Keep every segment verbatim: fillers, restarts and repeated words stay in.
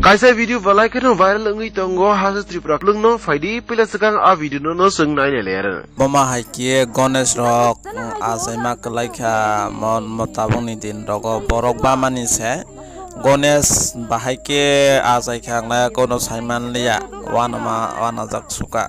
Kaisa video belai kheno viral wngwi tongo, haste Tripura kwlwngno phaidi puila swkang a video no no chwng nainai layar. Boma hai khe Ganesh rok, mm, achaima kwlai kha, mo, mo tabukni din rogo borok bamani se Ganesh bahai khe achai kha, ang kono saiman liya, wanama, wanajak suka.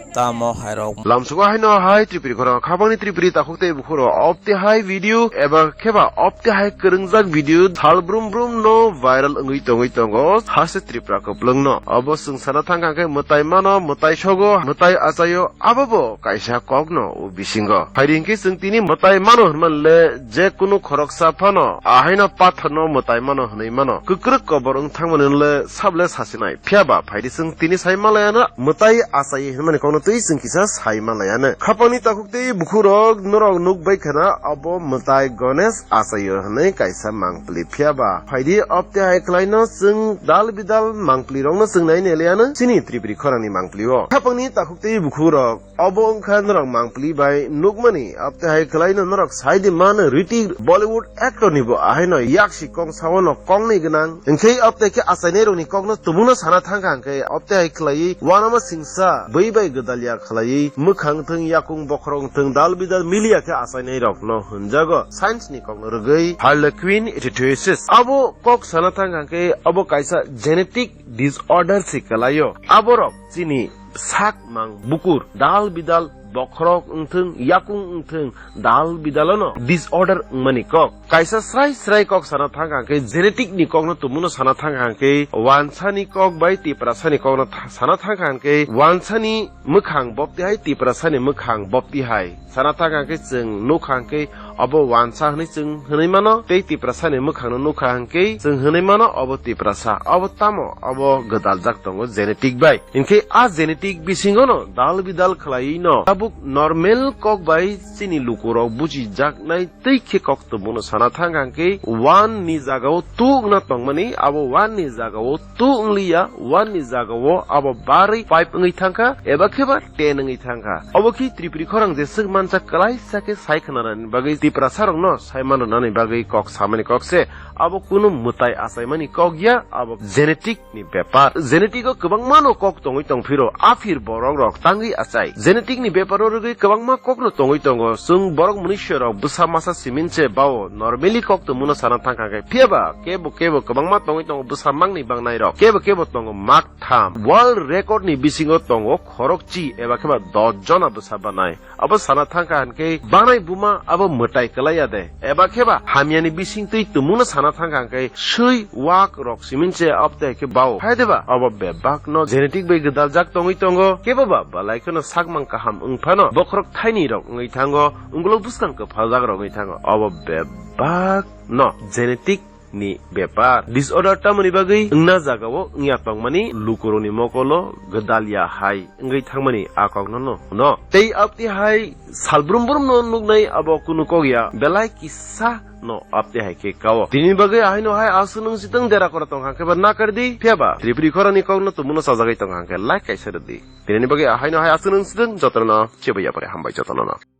Tamo hairok. Lamsugo haino hai Tripuri khorang khabangni Tripuri takhuk tei bukhuro opti hai video eba kheba opti hai kwrwngjak video thal brum brum no viral wngwi tongwi tongo haste Tripura kwplwng no. Obo chwng sana thang kha khe mwtai mano, mwtai sogo, mwtai achaio, abobo kaisa kok no o bisingo. Phaidi hwnkhe chwng tini mwtai mano hwnman le je kunu khoroksa phano ahaino pathor no mwtai mano hwnwi mano. Kwkrwk kobor wng thangmani le sable sasinai. Phiya ba phaidi chwng tini sai malaya no mwtai achai hinmani kokno twi chwng kisa sai malaya no. Khapangni takhuk tei bukhurok norok nuk bai khana abo mwtai Ganesh achaio hinwi kaisa mangpili. Phiya ba phaidi opte hai khlai no chwng dal bidal mangpili rok no chwng nai nelaya no chini Tripuri khorang ni mangpili o. Khapangni takhuk tei bukhurok Obo wngkha norok mangpili bai nukmani, opte hai khlaino norok saidi mano riti Bollywood actor ni bo ahaino yaksi kong saono kongni gwnang. Hwnkhe opte khe achainairokni kokno tumungno sana thangkha hwnkhe opte hai khlaiwi wanama singsa bwi bai gwdalya khlaiwi mwkhang thwng yakung bokhorok thwng dal bidal miliya khe achainairokno hwnjago science ni kokno rwgwi Harlequin ichthyosis. Abo kok sana thangkha hwnkhe obo kaisa genetic disorder se kwlaio. Aborok chini sak mang bukur, dal bidal bokhorok wngthwng, yakung wngthwng, dal bidalono disorder wngmani kok. Kaisa srai srai kok sana thangkha hwnkhe genetic ni kokno tumungno sana thangkha hwnkhe wansani kok bai tiprasani kokno tha-, sana thangkha hwnkhe wansani mwkhang bopti hai tiprasani mwkhang bopti hai sana thangkha hwnkhe chwng nukha hwnkhe obo wansa hwnwi chwng hwnwi mano, tei tiprasani mwkhangno nukha hwnkhe chwng hwnwi mano obo tiprasa. Obo tamo? Obo gwdaljak tongo genetic bai. Hinkhe a genetic bisingono dal bidal khlaiwino tabuk normal kok bai chini lukurok bujijaknai tei khe kok tumungno sana thangkha hwnkhe one ni jagao two wngna tongmani, abo one ni jagao two wngliya, one ni jagao abo barwi five wngwi thangkha, eba kheba ten wngwi thangkha. Obo khe Tripuri khorang jeswk mansa kwlaisa khe sai khwnanani bagwi tiprasarokno saiman rwnani bagwi kok samani kok se. Abo kunu mwtai achaimani kok ya, abo genetic ni bepar. Genetic o kwbangma no kok tongwi tongphiro, aphir borok rok tangwi achai. Genetic ni bepar o rwgwi kwbangma kok no tongwi tongo. Chwng borok mwnwi rok bwsa masa simin se bao normally kok tongmano sana thangkha khe. Phiya ba kebo kebo kwbangma tongwi tongo bwsa mangni bangnai rok. Kebo kebo tongo mak tham. World record ni bisingo tongo khorokchi eba kheba dos jona bwsa banai. Abo sana thangkha hwnkhe banai buma abo mwtai kwlaiya de? Eba kheba hamyani bisingtwi tumungno sana thangkha hwnkhe swi wak rok simin se opte khe bao. Hai de ba? Abo bebak no genetic bai gwdaljak tongwi tongo. Kebo ba balai kheno sakmang kaham wng phano bokhorok thaini rok wngwi thango. Ungulok bwskang kwphaljak rok wngwi thango. Abo bebak no genetic ni bepar. Disorder tamoni bagwi wngna jagao wngya tongmani lukurokni mokolo gwdalya hai wngwi thangmani a kokno no hwno. Tei abti hai salbrum brum no nuknai abo kunu kok ya, belai kisa no abti hai khe kao. Tini bagwi ahaino hai aswk nung sitwng dera kora tong hangkhe ba nakar di, phiya ba Tripuri khorani kokno tumungno sajagwi tong hangkhe like kaisa rwdi. Tini bagwi ahaino hai aswk nung sitwng jotono chebaya pore hambai jotono no.